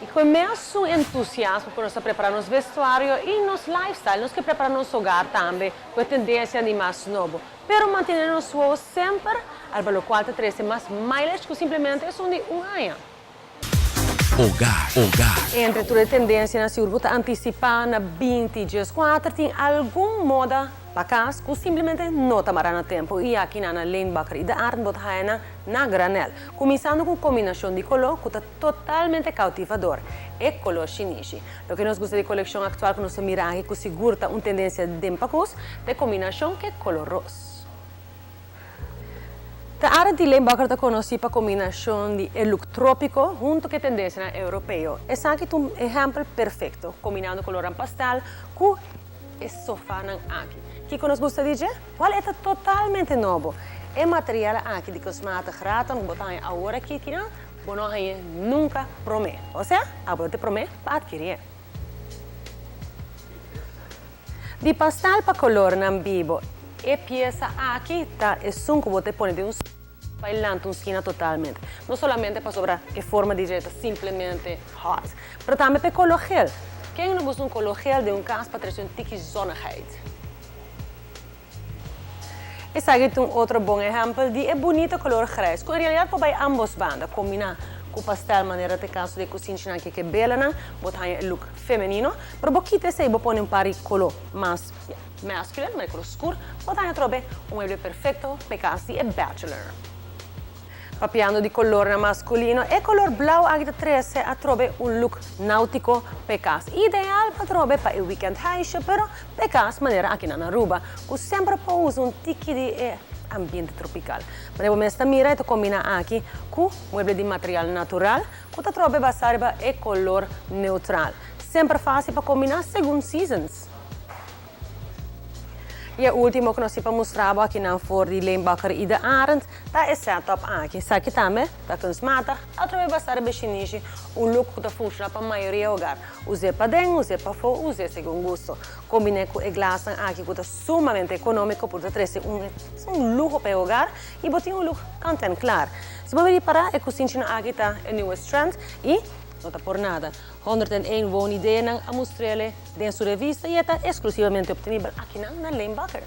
I ku e mesun entusiasmo ku nos ta prepará nos vestuario i nos lifestyle, nos ke prepará nos hogar tambe ku e tendensia di mas nobo, pero mantené nos wowo semper ariba lokual ta trese mas mileage ku simplemente esun di un aña. Hogar, hogar. Entre tur e tendensianan sigur ku ta antisipá na 2014 tin algun moda pa kas ku simplemente no ta mará na tempu i aki nan na Leenbakker i De Arend bo ta haya nan na granel, kuminsando ku kombinashon di koló ku ta Totalmente cautivador, e color shinishi. Loke nos gusta di coleccion actual cu nos ta mira aki cu sigur ta un tendencia den pacus, ta e combinacion cu e color ros. Ta Arend y Limbacher ta conoci pa combinacion di e look tropico hunto cu e tendencianan europeo. Esaki ta un ehempel perfecto, combinando colornan pastel cu e sofanan aki. Kico nos gusta di dje? Cual e ta totalmente nobo. E material aki di kunstmatig rattan cu bo ta haña awor aki kinan, Bo no hañ'é nunka promé. Osea, abo lo ta e promé pa adkirié. Di pastel pa kolornan bibo, e piesa aki ta esun ku bo ta pone den un pa e lanta un skina totalmente. No solamente pasobra e forma di dje ta simplemente hot, pero tambe pa e kolor gel. Ken no gusta un kolor gel den un kas pa trese un tiki zonnigheid? Esaki ta un otro bon ehèmpel di e bunita kolor grijs ku en realidat por bai ambos banda. Kombiná ku pastel manera ta e kaso di e kusinchinan ku e belanan, bo ta haña e look femenino. Pero bo kita esei bo pone un par di koló mas masculine, manera koló skur, bo ta haña atrobe un mueble perfekto pa e kas di e bachelor. Papiando di colornan masculino, e color blauw aki ta trece atrobe un look nautico p'e cas. Ideal pa atrobe pa e weekend huisje, pero p'e cas manera aki na Aruba, cu semper por usa un tiki di e ambiente tropical. Manera bo mes ta mira e ta combina aki cu mueble di material natural, cu ta atrobe basa riba e color neutral. Semper facil pa combina segun seasons. I e ultimo ku nos tin pa mustra bo akinan for di Limbacher i De Arend ta e setup aki. Esaki tambe ta kunstmatig, atrobe basa riba e shinishi, un look ku ta funshoná pa mayoria hogar. Us'é paden, us'é pafó, us'é segun gusto. Kombiné ku e glasnan aki ku ta sumamente ekonómiko por ta trese un un luho pa e hogar i bo tin un look kant en klar. Si bo ripará e kusinchinan aki ta e newest trend i no ta por nada. 101 woonideeënan a mustr'el den su revista y e ta exclusivamente obtenibel akinan na Limbacher.